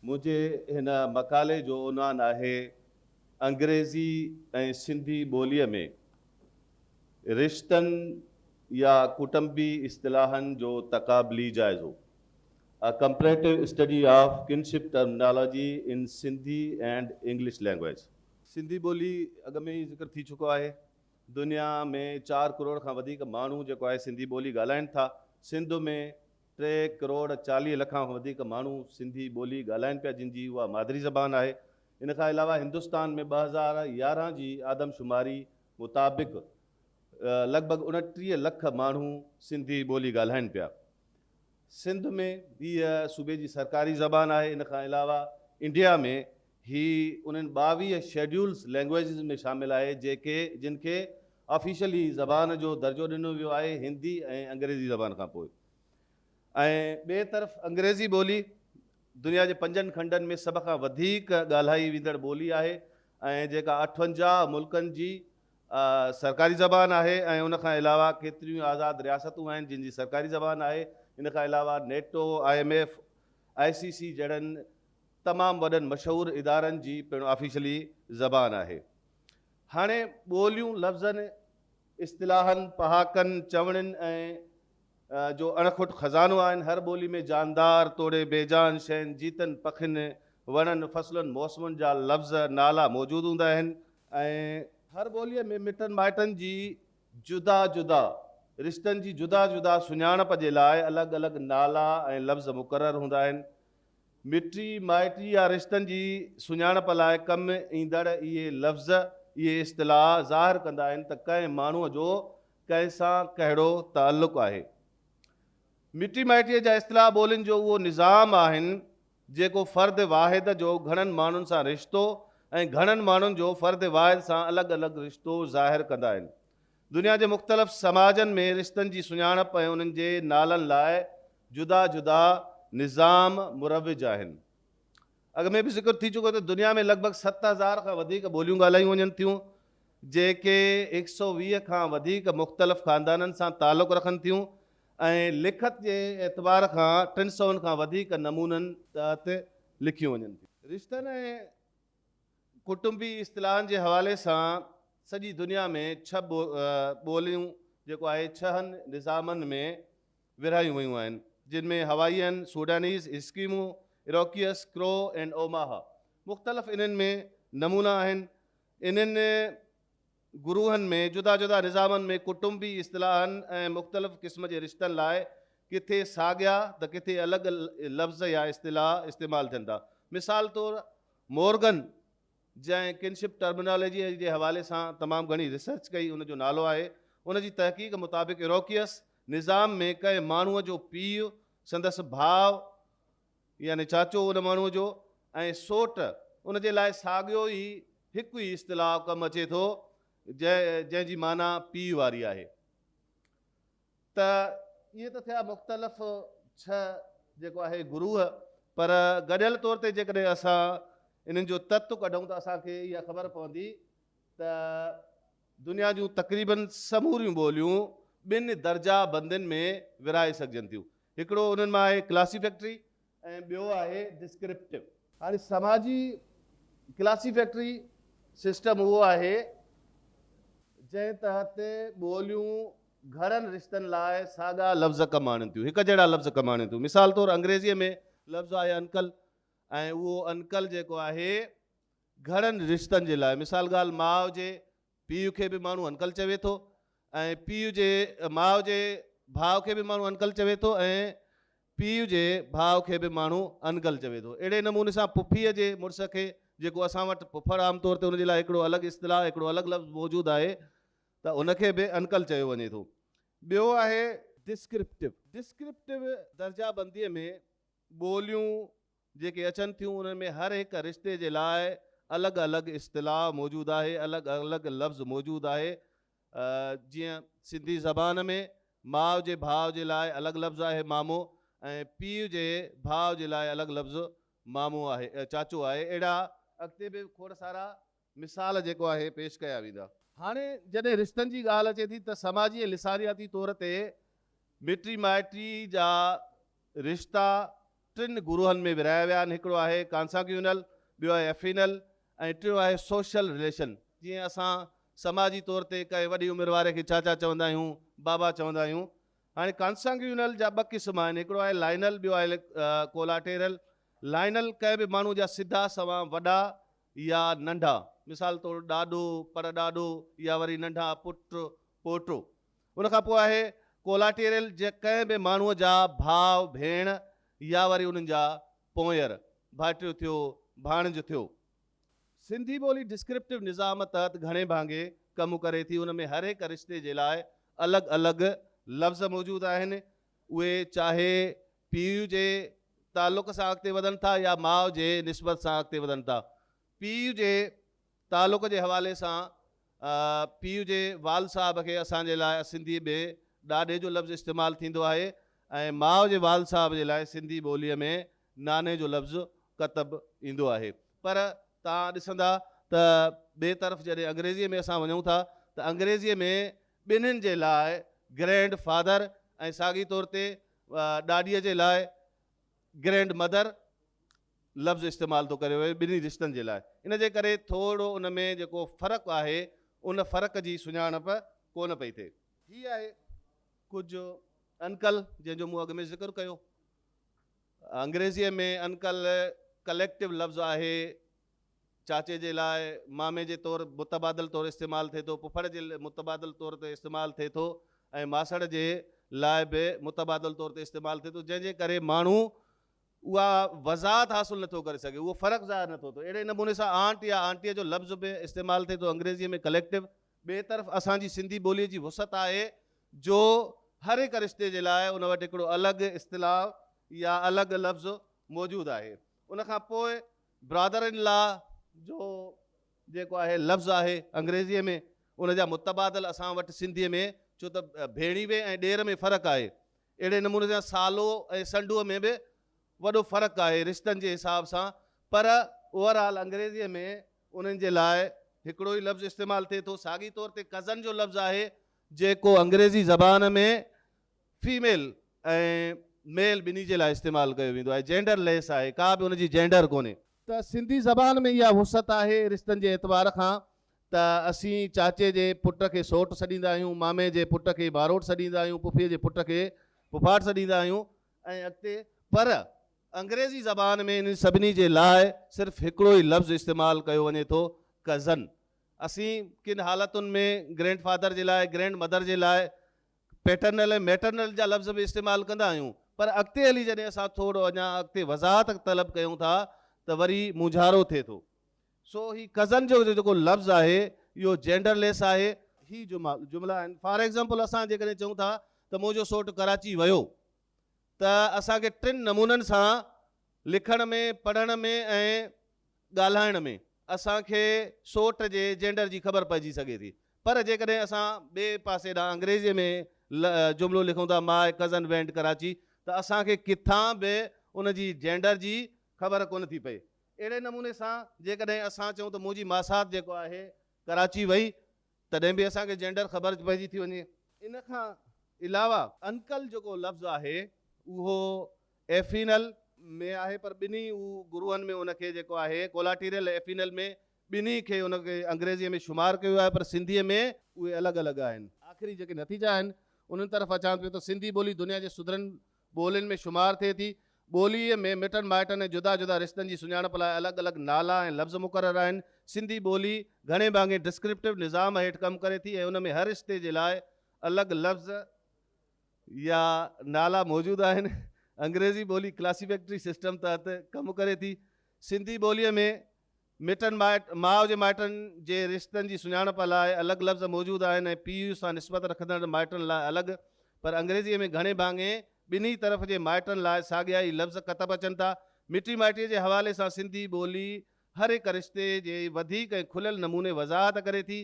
منهنجي هن مقالي جو عنوان آهي انگريزي ۽ سنڌي ٻوليء ۾ رشتن يا ڪٽنبي اصطلاحن جو تقابلي جائزو، A Comparative Study of Kinship Terminology in Sindhi and English Language. Sindhi ٻولي اڳ ۾ ئي ذڪر ٿي چڪو آهي. دنيا ۾ چار ڪروڙ کان وڌيڪ ماڻهو جيڪو آهي سنڌي ٻولي ڳالهائين ٿا. سنڌ ۾ ٽي ڪروڙ 40 لک کان وڌيڪ ماڻهو سنڌي ٻولي ڳالهائين پيا جن جي اها مادري زبان آهي. ان کان علاوه هندستان ۾ 2011 جي آدمشماري مطابق لڳ ڀڳ 29 لک ماڻهو سنڌي ٻولي ڳالهائين پيا. سنڌ ۾ هيء صوبي جي سرڪاري زبان آهي. ان کان علاوه انڊيا ۾ هي انهن 22 شيڊيولز لينگويجز ۾ شامل آهي جيڪي جن کي آفيشلي زبان جو درجو ڏنو ويو آهي هندي ۽ انگريزي زبان کان پوء ۽ ٻئي طرف انگريزي ٻولي دنيا جي پنجن کنڊن ۾ سڀ کان وڌيڪ ڳالهائي ويندڙ ٻولي آهي ۽ جيڪا 58 ملڪن جي سرڪاري زبان آهي ۽ ان کان علاوه ڪيتريون آزاد رياستون آهن جن جي سرڪاري زبان آهي ان کان علاوه NATO, I M F, I C C جهڙن تمام وڏن مشهور ادارن جي پڻ آفيشلي زبان آهي. هاڻي ٻوليون لفظن، اصطلاحن، پهاڪن، چوڻين ۽ جو اڻکٽ خزانو آهن. هر ٻولي ۾ جاندار توڙي بي جان شين، جيتن، پکين، وڻن، فصلن، موسمن جا لفظ، نالا موجود هوندا آهن. ۽ هر ٻوليء ۾ مٽن مائٽن جي جدا جدا رشتن جي جدا جدا سڃاڻپ جي لاء الڳ الڳ نالا ۽ لفظ مقرر هوندا آهن. مٽي مائٽي يا رشتن جي سڃاڻپ لاء ڪم ايندڙ اهي لفظ، اهي اصطلاح ظاهر ڪندا آهن ته ڪنهن ماڻهوء جو ڪنهن سان ڪهڙو تعلق آهي. مٽي مائٽيء جا اصطلاح ٻولين جو اهو نظام آهن، جيڪو فرد واحد جو گهڻن ماڻهن سان رشتو ۽ گهڻن ماڻهن جو فرد واحد سان الڳ الڳ رشتو ظاهر ڪندا آهن. دنيا جي مختلف سماجن ۾ رشتن جي سڃاڻپ ۽ انهن جي نالن لاء جدا جدا نظام مروج آهن. اڳ ۾ به ذڪر ٿي چڪو ته دنيا ۾ لڳ ڀڳ 7000 کان وڌيڪ ٻوليون ڳالهايون وڃن ٿيون، جيڪي 120 کان وڌيڪ مختلف خاندانن سان تعلق رکن ٿيون ۽ لکت جي اعتبار کان ٽن سون کان وڌيڪ نمونن تحت لکيون وڃن ٿيون. رشتن ۽ ڪٽنبي اصطلاحن جي حوالي سان سڄي دنيا ۾ ڇهه ٻوليون جيڪو آهي ڇهن نظامن ۾ ورهايون ويون آهن، جن ۾ Hawaiian, Sudanese, Eskimo, Iroquois, Crow ۽ Omaha مختلف انهن ۾ نمونا آهن. انهن گروهن ۾ جدا جدا نظامن ۾ ڪٽنبي اصطلاحن ۽ مختلف قسم جي رشتن لاء ڪٿي ساڳيا ته ڪٿي الڳ لفظ يا اصطلاح استعمال ٿين ٿا. مثال طور مورگن جنهن ڪنشپ ٽرمنالاجيء جي حوالي سان تمام گهڻي ريسرچ ڪئي ان جو نالو آهي. ان جي تحقيق مطابق ايروڪيس نظام ۾ ڪنهن ماڻهوء جو پيء، سندس ڀاء يعني چاچو ان ماڻهوء جو ۽ سوٽ ان جي لاء ساڳيو ئي هڪ ئي اصطلاح ڪم اچي ٿو جنهن جي معنيٰ پيء واري آهي. ته اهي ته ٿيا مختلف ڇهه جيڪو آهي گروهه پر گڏيل طور تي جيڪڏهن اسان انهن جو تت ڪڍون ته اسان کي اها خبر پوندي ته دنيا جون تقريبن سموريون ٻوليون ٻن درجا بندين ۾ ورهائي سگهجن ٿيون هڪڙو انهن مان آهي ڪلاسيفيڪٽري ۽ ٻيو آهي ڊسڪرپٽو. هاڻي سماجي ڪلاسيفيڪٽري سسٽم اهو آهي جنهن تحت ٻوليون گهڻن رشتن لاء ساڳا لفظ ڪم آڻين ٿيون، هڪ جهڙا لفظ ڪم آڻين ٿيون. مثال طور انگريزيء ۾ لفظ آهي انڪل ۽ اهو انڪل جيڪو آهي گهڻن رشتن جي لاء مثال ڳالهه ماء جي پيء کي به ماڻهو انڪل چوي ٿو ۽ پيء جي ماء جي ڀاء کي به ماڻهو انڪل چوي ٿو ۽ پيء جي ڀاء کي به ماڻهو انڪل چوي ٿو. اهڙي نموني سان پڦيء جي مڙس کي جيڪو اسان وٽ پڦڙ عام طور تي ان جي لاء هڪڙو الڳ اصطلاح هڪڙو الڳ لفظ موجود آهي ته ان کي به انڪل چيو وڃي ٿو. ٻيو آهي ڊسڪرپٽو. ڊسڪرپٽو درجه بنديء ۾ ٻوليون جيڪي اچن ٿيون انهن ۾ هر هڪ رشتي جي لاء الڳ الڳ اصطلاح موجود آهي، الڳ الڳ لفظ موجود آهي. جيئن سنڌي زبان ۾ ماء جي ڀاء جي لاء الڳ لفظ آهي مامو ۽ پيء جي ڀاء جي لاء الڳ لفظ مامو آهي چاچو آهي. اهڙا اڳتي به کوڙ سارا مثال جيڪو آهي پيش ڪيا ويندا. هاڻي جڏهن رشتن جي ڳالهه اچي ٿي ته سماجي ۽ لسانياتي طور تي مٽي مائٽي جا رشتا ٽن گروهن ۾ ورهايا ويا آهن، هڪڙو آهي ڪانسانگيونل، ٻيو آهي افينل ۽ ٽيون آهي سوشل رليشن. جيئن اسان سماجي طور تي ڪنهن وڏي عمر واري کي چاچا چوندا آهيون، بابا چوندا آهيون. هاڻي ڪانسانگيونل جا ٻه قسم آهن، هڪڙو آهي لائنل ٻيو آهي ڪولاٽيرل. لائنل ڪنهن به ماڻهو جا سڌا سنوان وڏا يا ننڍا، مثال طور ڏاڏو، پڙ ڏاڏو يا وري ننڍا پٽ، پوٽو. ان کان پوء آهي ڪولاٽيرل جي ڪنهن به ماڻهوء جا ڀاء، ڀيڻ يا وري انهن جا پونئير، ڀائٽيو ٿيو، ڀاڻج ٿيو. سنڌي ٻولي ڊسڪرپٽو نظام تحت گهڻي ڀاڱي ڪم ڪري ٿي، ان ۾ هر هڪ رشتي جي لاء الڳ الڳ لفظ موجود آهن، اهي چاهي پيء جي تعلق سان اڳتي وڌن ٿا يا ماء جي نسبت سان اڳتي وڌن ٿا. پيء جي تعلق جي حوالي سان پيء جي والد صاحب کي اسان جي لاء سنڌيء ۾ ڏاڏي جو لفظ استعمال ٿيندو آهي ۽ ماء جي والد صاحب جي لاء سنڌي ٻوليء ۾ ناني جو لفظ ڪتب ايندو آهي. پر توهان ڏسندا ته ٻئي طرف جڏهن انگريزيء ۾ اسان وڃون ٿا ته انگريزيء ۾ ٻنهين جي لاء گرينڊ فادر ۽ ساڳي طور تي ڏاڏيء جي لاء گرينڊ مدر لفظ استعمال ٿو ڪريو وڃي ٻنهي رشتن جي لاء. ان جي ڪري ٿورڙو ان ۾ جيڪو فرق آهي ان فرق جي سڃاڻپ ڪونه پئي ٿئي. هي آهي ڪجهه انڪل جنهن جو مون اڳ ۾ ذڪر ڪيو. انگريزيء ۾ انڪل ڪليڪٽو لفظ آهي. چاچي جي لاء مامي جي طور متبادل طور استعمال ٿئي ٿو، پڦڙ جي متبادل طور تي استعمال ٿئي ٿو ۽ ماسڙ جي لاء به متبادل طور تي استعمال ٿئي ٿو جنهن جي ڪري ماڻهو اها وضاحت حاصل نٿو ڪري سگهي، اهو فرق ظاهر نٿو ٿئي. اهڙي نموني سان آنٽ يا آنٽيء جو لفظ به استعمال ٿئي ٿو انگريزيء ۾ ڪليڪٽو. ٻئي طرف اسان جي سنڌي ٻوليء جي وسعت آهي جو هر هڪ رشتي جي لاء ان وٽ هڪڙو الڳ اصطلاح يا الڳ لفظ موجود آهي. ان کان پوء برادر ان لا جو جيڪو آهي لفظ آهي انگريزيء ۾ ان جا متبادل اسان وٽ سنڌيء ۾ ڇو ته ڀيڻيوي ۽ ڏير ۾ فرق آهي. اهڙي نموني سان سالو ۽ سنڍوء ۾ به وڏو فرق آهي رشتن جي حساب سان پر اوور آل انگريزيء ۾ انهن جي لاء هڪڙو ئي لفظ استعمال ٿئي ٿو. ساڳي طور تي ڪزن جو لفظ آهي جيڪو انگريزي زبان ۾ فيميل ۽ ميل ٻنهي جي لاء استعمال ڪيو ويندو آهي. جينڊر ليس آهي، ڪا به ان جي جينڊر ڪونهي. ته سنڌي زبان ۾ اها وسعت آهي رشتن جي اعتبار کان ته اسين چاچي جي پٽ کي سوٽ سڏيندا آهيون، مامي جي پٽ کي ڀاروٽ سڏيندا آهيون، پڦيء جي پٽ کي پڦاٽ سڏيندا آهيون ۽ اڳتي پر انگريزي زبان ۾ انهن سڀني جي لاء صرف هڪڙو ئي لفظ استعمال ڪيو وڃي ٿو ڪزن. اسين ڪن حالتن ۾ گرينڊ فادر جي لاء، گرينڊ مدر جي لاء پيٽرنل ۽ ميٽرنل جا لفظ به استعمال ڪندا آهيون پر اڳتي هلي جڏهن اسان ٿورو اڃا اڳتي وضاحت طلب ڪيون ٿا ته وري مونجهارو ٿئي ٿو. سو هي ڪزن جو جيڪو لفظ آهي اهو جينڊر ليس آهي. هي جملا آهن. فار ايگزامپل اسان جيڪڏهن چئون ٿا ته منهنجو سوٽ ڪراچي ويو ته اسان کي ٽن نمونن سان لکڻ ۾، پڙهڻ ۾ ۽ ڳالهائڻ ۾ اسان کي سوٽ جي جينڊر جي خبر پئجي سگهي ٿي. پر جيڪڏهن اسان ٻئي پاسي ڏانهن انگريزيء ۾ جملو لکون ٿا My cousin went Karachi ته اسان کي ڪٿان به ان جي جينڊر جي خبر ڪونه ٿي پئي. اهڙي نموني سان جيڪڏهن اسان چئون ته منهنجي ماسات جيڪو آهي ڪراچي وئي تڏهن به اسان کي جينڊر خبر پئجي ٿي وڃي. ان کان علاوه انڪل جيڪو لفظ آهي اهو ايفينل ۾ آهي پر ٻنهي گروهن ۾ ان کي جيڪو آهي ڪولاٽيرل ۽ ايفينل ۾ ٻنهي کي ان کي انگريزيء ۾ شمار ڪيو ويو آهي پر سنڌيء ۾ اهي الڳ الڳ آهن. آخري جيڪي نتيجا آهن انهن طرف اچان پيو ته سنڌي ٻولي دنيا جي سڌرن ٻولين ۾ شمار ٿئي ٿي. ٻوليء ۾ مٽن مائٽن ۽ جدا جدا رشتن جي سڃاڻپ لاء الڳ الڳ نالا ۽ لفظ مقرر آهن. سنڌي ٻولي گهڻي ڀاڱي ڊسڪرپٽو نظام هيٺ ڪم ڪري ٿي ۽ ان ۾ هر رشتي جي لاء الڳ لفظ يا نالا موجود آهن. انگريزي ٻولي ڪلاسيفڪٽري سسٽم تحت ڪم ڪري ٿي. سنڌي ٻوليء ۾ مٽن مائٽ، ماء جي مائٽن جي رشتن جي سڃاڻپ لاء الڳ لفظ موجود آهن ۽ پيء سان نسبت رکندڙ مائٽن لاء الڳ، پر انگريزيء ۾ گهڻي ڀاڱي ٻنهي طرف جي مائٽن لاء ساڳيا ئي لفظ ڪتب اچن ٿا. مٽي مائٽيء جي حوالي سان سنڌي ٻولي هر هڪ رشتي جي وڌيڪ ۽ کليل نموني وضاحت ڪري ٿي.